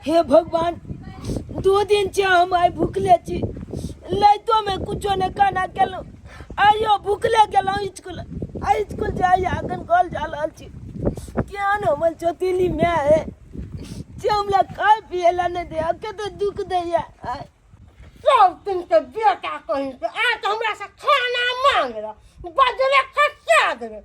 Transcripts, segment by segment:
हे भगवान, 2 दिन छै हम आइ भुखले छी। रातिओमे कुछो नहि खाना केलहुँ, आइयो भुखले गेलहुँ इसकुल। आ इसकुल जाइए, अखन घर जा रहल छी। केहन हमर चौतीली माय है जे हमरा खाय पिए ला नहि दैया, कते दुख दैया आइ। सब दिन के बेटा कहीं के आज हमरा से खाना मांग रहा, बजले खसा देबे।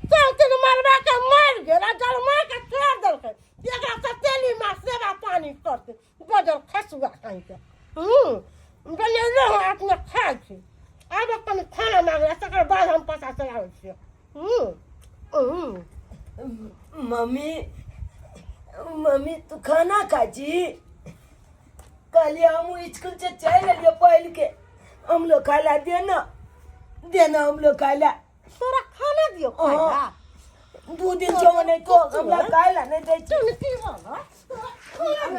सब दिन मरबा के मर गेल आ जलमा के छोड़ देलकै। एकरा सतेली माँ सेवा पानी करते, बजल खसुआ कहीं के। बनेले हो, अपने खाइ छी। आब अपन खाना मांग रहा, तकर बाद हम पता चलाबै छियै। हम्म हम्म मम्मी, मम्मी, तू खाना खाइ छी? कहलियै हम स्कूल से चलि एलियै पढ़ि के, हम लोग खाय ला दे ना, दे ना हम लोग खाय ला। तोरा खाना दियो खाइ ला? हाँ। 2 दिन से नहीं तो हमरा खाय ला नहीं दै छी। सुन की बोलो, खाना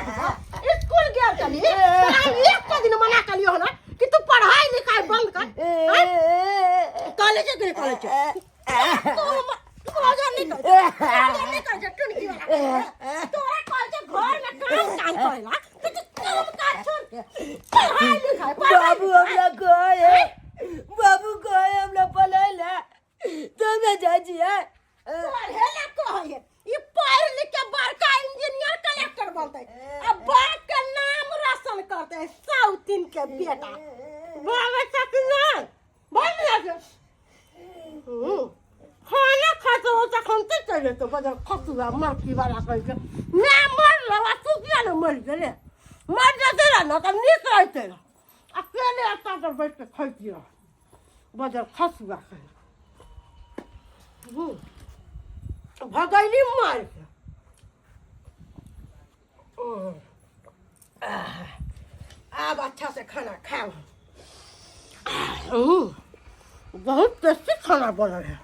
दियो। स्कूल गेल चली, तोरा हम एक दिन मना कलियो ना कि तू पढ़ाई लिखाई बंद कर। कॉलेज के कॉलेज तू मजा नहीं कर, मजा नहीं कर। टुनकी वाला तोरा कॉलेज घर में काम काम करेला तो तू काम काज छोड़ के पढ़ाई लिखाई, पढ़ाई बाबू हमरा कहे, बाबू कहे हमरा पढ़ाई ला तब ना जाइ छियै। पढ़े ला कहे। ई पढ़ लिख के बड़का इंजीनियर कलेक्टर बनते आ बाप के नाम रोशन करते। साउथिन के बेटा बाबा तक नहीं बन जाते। खाना खाते हो तखन ते चले तो बदल खसुआ मरकी वाला कह के मैं मर लवा। तू किया ने मर गेले? मर जाते रह ना तऽ नीक रहते रह। अकेले एतऽ पर बैठ के खैती रह, बदल खसुआ कह। भगैली मार के। आब अच्छा से खाना खाओ। बहुत टेस्टी खाना बनल है।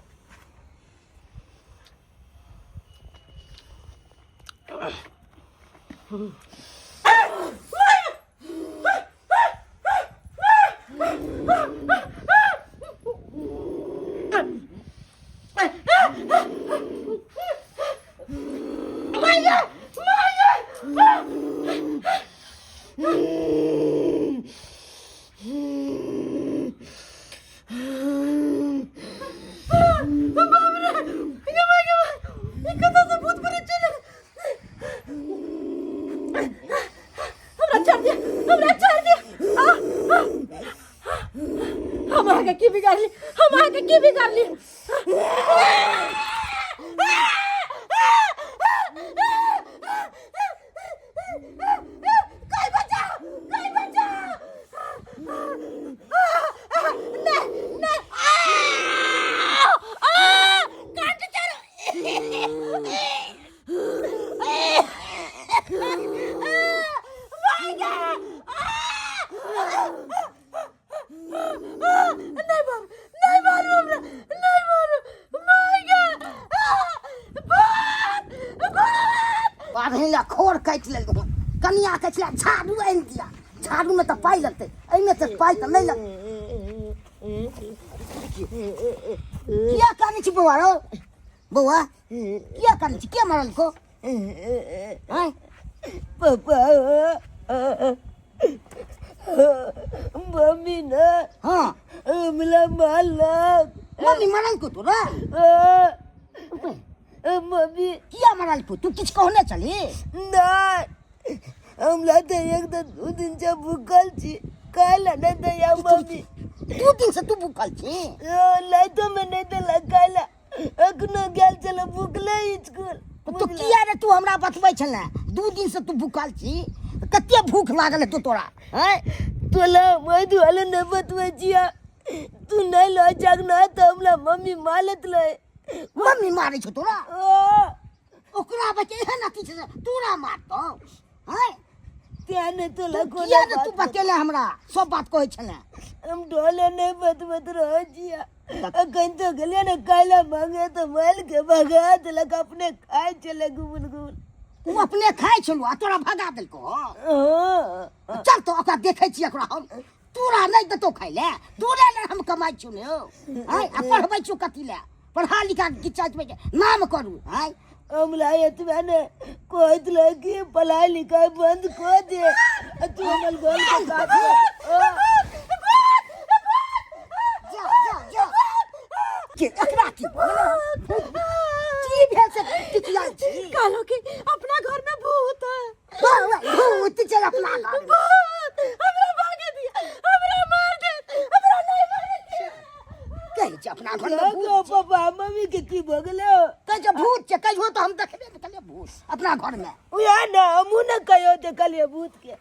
हमरा छोड़ दिया, हमरा छोड़ दिया। आ, आ, हम अहाँके की बिगाड़ली? हम अहाँके की बिगाड़ली? कोई बचाओ, कोई बचाओ! नहीं, नहीं, आ, आ, काट चलो। नहीं मारू, नहीं मारू हमरा, नहीं मारू। मार अभी ला खोर काटि लेलहुँ। कनिया कहै छलै झाड़ू आनि दिया। झाड़ूमे तऽ पाइ लगतै, एहिमे तऽ पाइ तऽ नहि लगतै। किया कानै छी बौआ? रौ बौआ, किया कानै छी? के मारल को आँय? पप्पा, मम्मी ना हमरा मारलक। मम्मी मारल को तोरा? मम्मी। किया मारल को? तू किछु कहने चली? नहि, हमरा तऽ एक तऽ 2 दिन से भूखल छी, खाय ला नहि दैया मम्मी। 2 दिन से तू भूखल छी? लाइटो में नहि देलक खाय ला। अखनो गेल छल भूखले स्कूल। तऽ तू किया रे तू हमरा बतबै छले 2 दिन से तू भूखल छी? कते भूख लागल हेतौ तोरा, आँय? तोला ओहि दुआरे नहि बतबै छियै, तू नहि लऽ जाग न तऽ हमरा मम्मी मारैत रहे। मम्मी मारै छौ तोरा? ओ। ओकरा बच्चे एहन अथी छै से तोरा मारतौ, आँय? तें नहि तोला तू कोनो किया ने तू बात। बतेले हमरा? सब बात कहै छले। हम डोले नहि बतबैत रहै छियै। अखन तऽ गेलियै ने काल्हि मांगे तऽ मारि के भगा देलक, अपने खाइ छलै गुबुल गुबुल। ओ अपने खाइ छलौ आ तोरा भगा देलकौ? हँ। चल तो ओकरा देखै छियै ओकरा हम। तोरा नहि देतौ खाइ ले? तोरे ले हम कमाइ छियौ ने यौ, आँय? आ पढ़बै छियौ कथी ले? पढ़ा लिखा के किछु नाम करू, आँय? हमरा एतबे ने कहैत रहे कि पढ़ाई लिखाई बंद कऽ दे आ तू हमर घर के काज कर। ओ, जा जा जा के एकरा की भऽ गेलै? की भेल से टिकियाइ छी कहलो कि अपना घर में भूत है भूत छै अपना घर में। भूत हमरा भागे दिया हमरा मार दे हमरा नहीं मारे दिया कहै छै अपना घर में भूत गो पापा मम्मी के की भऽ गेलै कहै छै भूत छै कहियो तऽ हम देखबे नहि केलियै भूत अपना घर में उएह ने हमहूँ ने कहियो देखलियै भूत के आ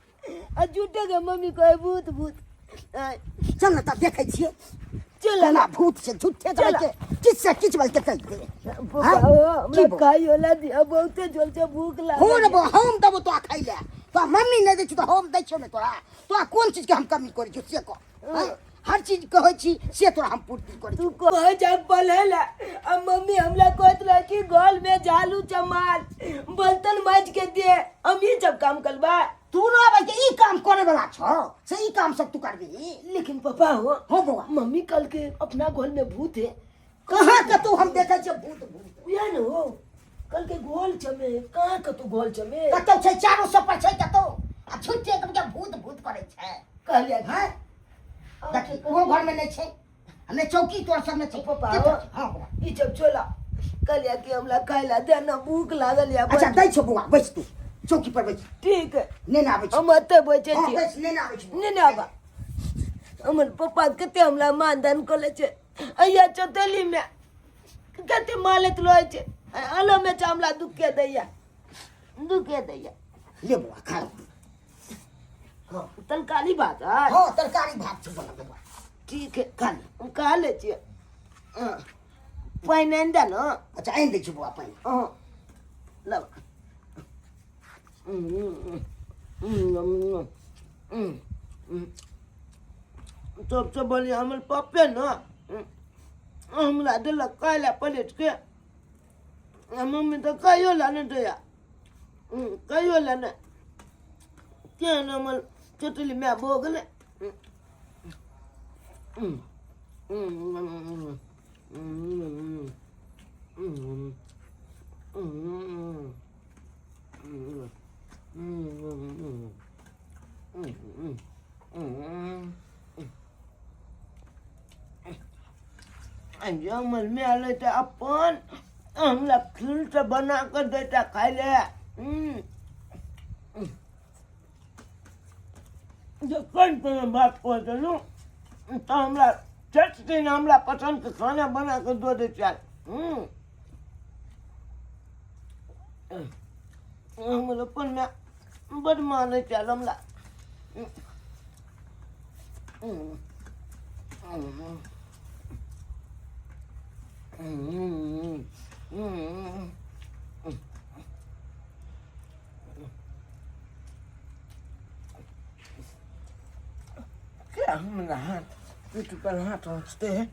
झूठे के मम्मी कहे भूत भूत आय, चल ने तब देखै छियै चल केना भूत छै झूठे चल। कहै छै किछु से किछु बोलके कहि दे पापा हाँ? ओ, हमरा की बोल? खाइ वाला दिया बहुते जोर से भूख लागल हो ने बो हम देबो तोरा खाइ लए तोरा मम्मी नहि दै छौ तऽ हम दै छियौ ने तोरा तोरा कोन चीजके हम कमी करै छियौ से कह आँय? हर चीज कहै छी से तोरा हम पूर्ति करै तू कहे जा पढ़े ला आ मम्मी हमरा कहत रहे कि घर में झालू चमार बर्तन माज के दे हम ई सब काम करबा तू ना आबै के ई काम करे वाला छौ से ई काम सब तू करबी लेकिन पापा हो हो बौआ मम्मी कल के अपना घर में भूत है कहाँ के तू हम देखै छियै भूत भूत उया न हो कल के गोल चमे कहाँ के तू गोल चमे कतौ छै चारो सब पर छै कतौ आ छुट्टे के भूत भूत करै छै कहलियै हैं देखी ओहो घर में नहीं छै आ नहि चौकी तोर सब में छै पापा, के हो। हाँ बौआ ई सब छोला कहलियै कि हमरा खाय ला दे ना भूख लागल या अच्छा दै छौ बौआ बैस तू चौकी पर बैस ठीक है नहि ने आबै छौ हम एतऽ बैठे हाँ छी बैस नहि ने आबै छौ नहि ने आबा हमर पप्पा कते हमरा मानदान कऽ लै छै अइया चौतेली में कते मालत रहै छै आलो में छै हमरा दुखे दैया दुखे दैया ले बौआ खा ले हाँ तरकारी भात है हाँ तरकारी भात छौ बनल बौआ ठीक है खा ले हम खा लै छियै हाँ। पानि आनि दे ने अच्छा आनि दै छौ बौआ पानि हाँ लब सबसँ बढ़िआँ हमर पप्पे ने हमरा देलक खाय लए पलटि के आ मम्मी तऽ कहियो लए नहि दैया कहियो लए नहि केहन हमर चटली माय भऽ गेलै हमर माय लेतै अपन हमरा खीरसँ बना कऽ देतै खाय लए जखन कोनो बात कऽ देलहुँ तऽ हमरा चट दिन हमरा पसन्दके खाना बना कऽ दऽ दै छथि हमर अपन माय बड्ड मानै छल हमरा क्या हमरा हाथ पीठ पर हाथ पहुँचते हैं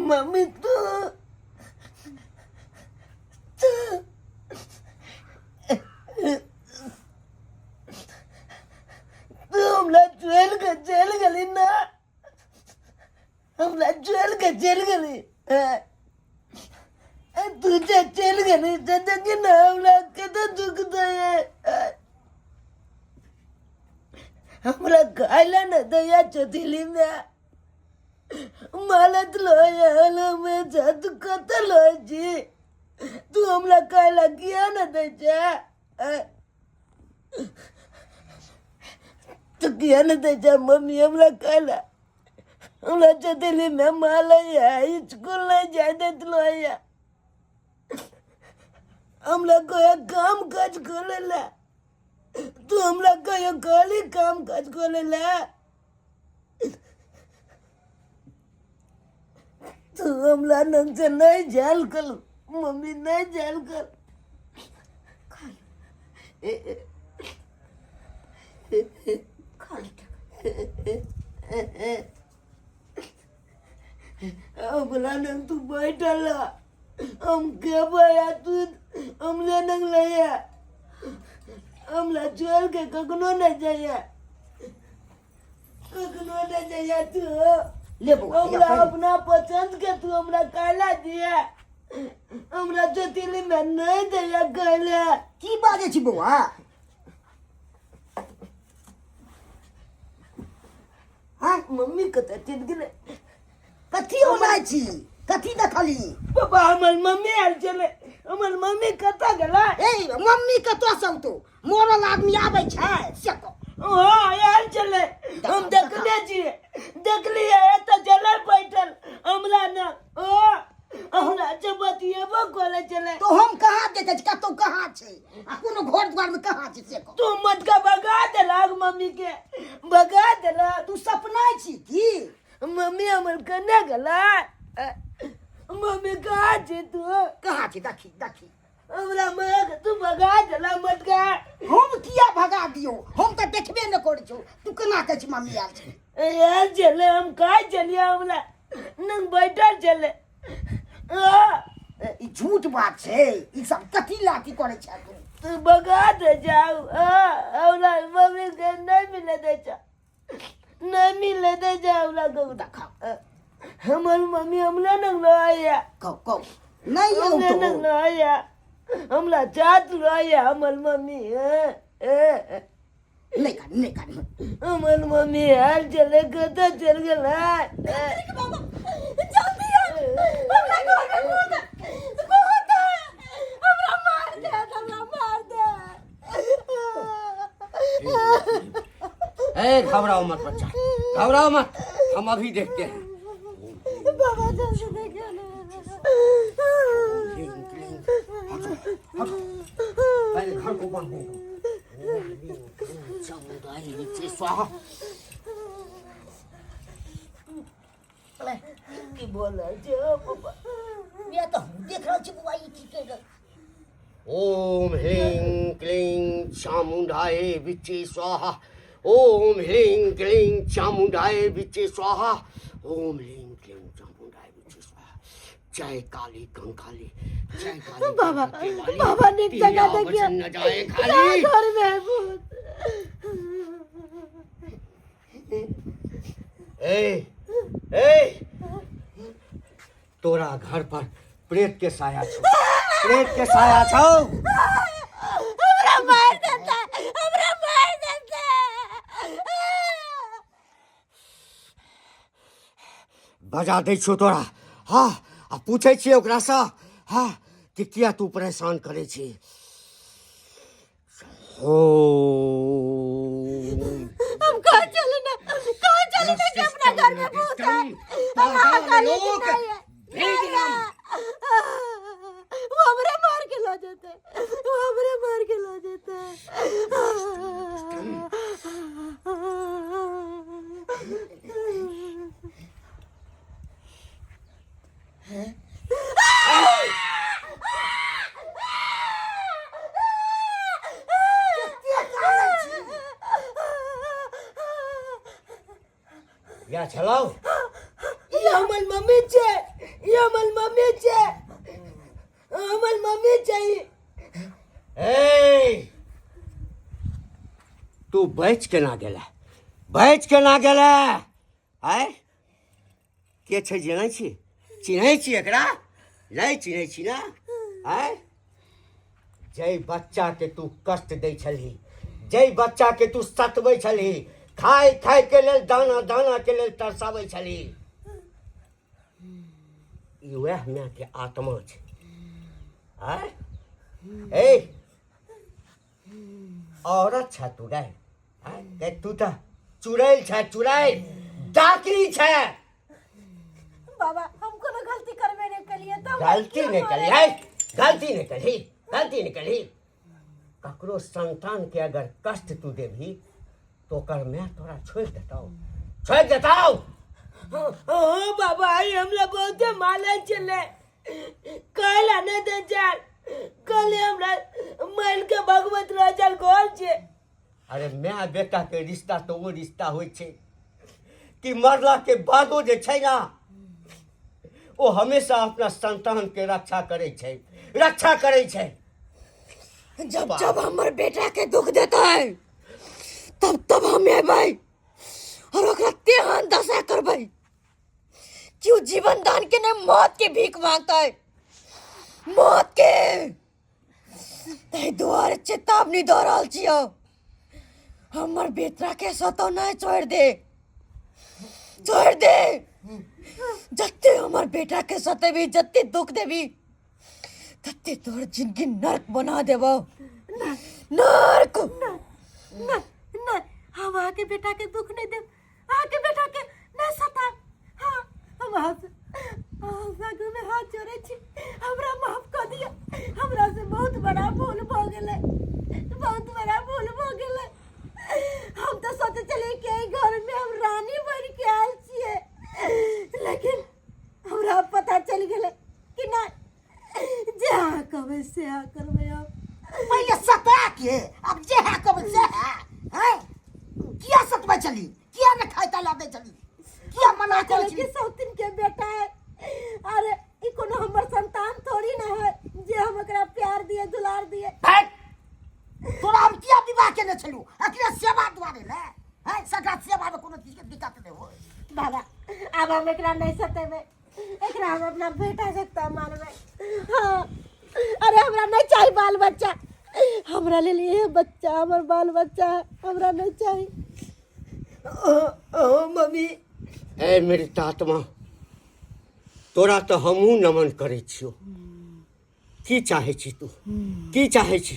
मम्मी तू तू तू हमरा जेल के जेल गेली ना हमरा जेल के जेल गेली तू जे चलि गेली से देखी ने हमरा कते दुख दैया हमरा खाय लए ने दैया चौथिलीमे मालत लोय में जा तू कतऽ लोय छी तू हमरा खाय लए किया ने दै छै तू किया ने दै छै मम्मी हमरा खाय लए हमरा चौथिली में मालैया स्कूल नहीं जाय दैत लोया हमरा कोई काम काज करे ला तू हमरा कहियो कहली काम काज करे ला तू हमरा नंग से नहीं जायल कर मम्मी नहीं जायल कर खा ले हमरा नंग तू बैठल रह। हम खेबै आ तू हमरे नंग लैया हमरा छोड़ के कखनो नहि जाइया कखनो नहि जाइया तू ले बौआ हमरा अपना पसंद के तू हमरा काला दिया हमरा जोतिली में नहीं दैया कहले की बाजै छी बौआ हाँ मम्मी कतऽ चलि गेलै कथी होनाइ छी कथी देखली पापा हमर मम्मी आयल छलै हमर मम्मी कतऽ गेलै ए मम्मी कतऽ से औतौ मरल आदमी आबै छै से कह हाँ आयल छलै हम देखने छियै देखलियै एतऽ छलै बैठल हमरा ने ओ हमरा से बतियेबो करै छलै तो हम कहाँ देखै छी कतौ कहाँ छै आ कोनो घर द्वार में कहाँ छै से कह तू मटका भगा देलक मम्मी के भगा देलक तू सपना छी की मम्मी हमर कने गेलै मम्मी कहाँ छै तू कहाँ छै देखी देखी हमरा माँ के तू भगा देला मटका हम किया भगा दियौ हम तऽ देखबे नहि करै छौ तू केना कहै छी मम्मी आयल छै यार चले हम कहाँ चलिए हमरा नंग बैठल चले आ, ई झूठ बात छै ई सब कथी लाठी करै छै तू तू भगा दे जाओ आ, हमरा मम्मी के नहीं मिले दे जा नहीं मिले दे जा हमरा को देखा हमर मम्मी हमरा नंग आया कहू कहू नहि हमरा औतौ नंग आया हमरा चात आया हमर मम्मी ए, ए, नहि कान नहि कान हमर मम्मी आयल चले कतऽ चल गेलै बाबा जल्दी आ हमरा घर में भूत है भूत है हमरा मार दे हमरा मार दे ए घबराओ मत बच्चा घबराओ मत हम अभी देखते हैं बाबा जल्दी देखियो ना पहले घर को बंद करो समुदाय नीचे स्वाहा की बोलल छै ओ पापा बिया तऽ हम देख रहल छी बौआ ई की कहि रहल ओम ह्रीं क्लीं चामुंडाय विच्चे स्वाहा ओम ह्रीं क्लीं चामुंडाय विच्चे स्वाहा ओम ह्रीं क्लीं चामुंडाय विच्चे स्वाहा जय काली कंकाली जय काली बाबा कलकत्ते वाली, बाबा निक जगह तेरा देखियो वचन न जाए ना खाली घर में है भूत ए ए तोरा घर पर प्रेत के साया छौ प्रेत के साया छौ हमरा मार देता हमरा मार देता बजा दै छियौ तोरा हँ आ पूछै छियै ओकरासँ हँ कि किया तू परेशान करै छी हो हम कहाँ चले ना कहाँ चले ना कि अपना घर में भूत है हम वहाँ काली की नहीं है नहीं है। वो हमरे मार के ला देते वो हमरे मार के ला देते या छलौ ई हमर मम्मी छै ई हमर मम्मी छै हमर मम्मी छै ई। ए तू बच केना गेला बच केना गेला आय के छै जनै छी चिन्है छी एकरा नहि चिन्है छी ने आय जाहि बच्चाके तू कष्ट दै छलही जाहि बच्चाके तू सतबै छलही खाय खायके लेल दाना दानाके लेल तरसाबै छलही ई वएह मायके आत्मा छै आय ए औरत छ तू रे आय रे तू तऽ चुड़ैल छ चुड़ैल डाकरी छ बाबा हम कोनो गलती करबे नहीं कलिए तो गलती नहीं करी है गलती नहीं करी गलती नहीं करी ककरो संतान के अगर कष्ट तू देबही तो ओकर माय तोरा छोड़ि देतौ छोड़ि देतौ हाँ बाबा आई हमरा बहुते माले छलै काल्हि आने दे जाल कल हमरा मारि के भगवत रह जाल घर छै अरे माय बेटा के रिश्ता तऽ ओ रिश्ता होइ छै कि मरला के बादो जे छै ना ओ हमेशा अपना संतानके रक्षा करै छै, रक्षा करै छै। जब जब हमर बेटा के दुख देतै तब तब हम एबै और ओकरा तेहन दशा करबै कि ओ जीवन दान के नहीं मौत के भीख मांगतै, मौत के। ताहि दुआरे चेतावनी दऽ रहल छियौ, हमर बेटा के सतो नहीं छोड़ दे, छोड़ दे। जते हमर बेटा के सतेबी, जते दुख देबी, तते तोहर जिंदगी नर्क बना देबो, नर्क। नहीं नहीं, हम अहाँके बेटा के दुख नहीं देब, अहाँके बेटा के नहीं सताब। हाँ, हम अहाँ से आगू में हाथ जोड़े छी, हमरा माफ कऽ दिअ। हमरा से बहुत बड़ा भूल भऽ गेलै, बहुत बड़ा भूल भऽ गेलै। हम तऽ सोचै छलियै कि एहि घर में हम रानी बनि के आयल छियै, लेकिन हमरा पता चलि गेलै कि नहि, जे अहाँ कहबै से अहाँ करबै। हम पहिले सता के अब जे है कहबै से है। हैं, किया सतबै छली? किया ने खाइ ताला दै छली? किया मना करै कहै कि छली? सौतिन के बेटा है। अरे ई कोनो हमर संतान थोड़ी ना है जे हम एकरा प्यार दिए, दुलार दिए। भाग, तोरा हम किया विवाह केने छलू? एकरे सेवा दुआरे ने हैं। सगरा सेवा में कोनो चीज के दिक्कत नहि होय। बाबा, आब हम एकरा नहीं सतेबै, एकरा हम अपना बेटा सकता मानबै। हाँ, अरे हमरा नहीं चाही बाल बच्चा, हमरा लेल ये बच्चा हमर बाल बच्चा है, हमरा नहीं चाही। ओ मम्मी। ए मृत आत्मा, तोरा तऽ हमहूँ नमन करै छियौ। की चाहै छी तू? की चाहै छी?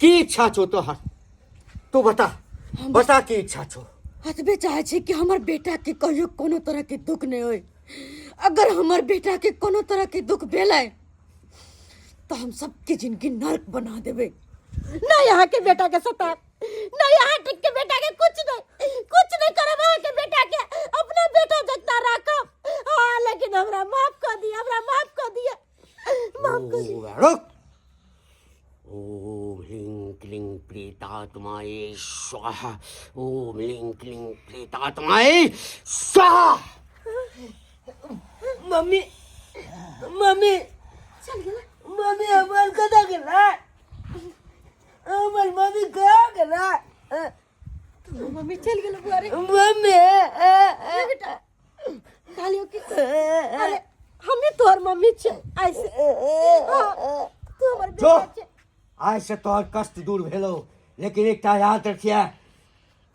की इच्छा छौ तोहर? तू बता, बता की इच्छा छौ? एतबे चाहै छी कि हमर बेटा के कहियो कोनो तरह के दुख नहीं होय। अगर हमर बेटा के कोनो तरह के दुख भेलै तो हम सबके जिंदगी नर्क बना देबै। नहीं यहाँ के बेटा के सताब, नहीं यहाँ के बेटा के कुछ नहीं, कुछ नहीं करब। अहाँ के बेटा के अपना बेटा जगता राखब। हाँ, लेकिन हमरा माफ कर दिया, हमरा माफ कर दिया, माफ कर दिया। रुक। ओम ह्रीं क्लीं प्रेतात्माए स्वाहा। ओम ह्रीं क्लीं प्रेतात्माए स्वाहा। Mummy, mummy. चल गेला। मम्मी, हमर कतऽ गेला? हमर मम्मी कहाँ गेला? मम्मी चल गेल बुआ रे। मम्मी। बेटा, कहलियो कि अरे हमी तोहर मम्मी छे ऐसे। हाँ, तू हमर जो बेटा छे। आइ से तोहर कष्ट दूर भेलो, लेकिन एकटा याद रखिए,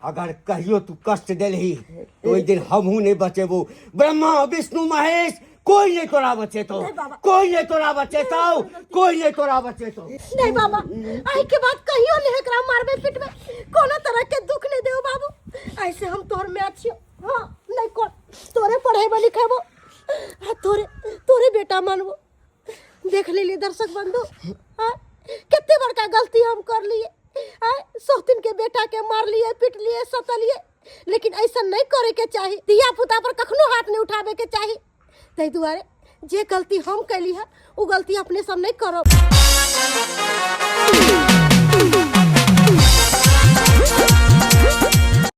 अगर कहियो तू कष्ट देलही तो ओहि दिन हमहूँ नहीं बचेबो। ब्रह्मा विष्णु महेश कोई नहीं तोरा बचेतो। नहीं बाबा। कोई नहीं तोरा बचेतो, कोई नहीं तोरा बचेतो। नहीं बाबा, आई के बाद कहियो नहीं एकरा मारबे पिटबे, कोनो तरह के दुख नहीं देबो बाबू। ऐसे हम तोहर माय छियो। हाँ, नहीं को तोरे पढ़ेबो लिखेबो, हाँ, तोरे तोरे बेटा मानबो। देख लेलिए दर्शक बंधु, हाँ, कितने बड़का गलती हम कर लिए। हाँ, सौतिन के बेटा के मार लिए, पीट लिए, सतलिए, लेकिन ऐसा नहीं करे के चाही। धिया पुता पर कखनो हाथ नहीं उठावे के चाही। ताहि दुआरे जे गलती हम कैली है वो गलती अपने सब नहीं करब।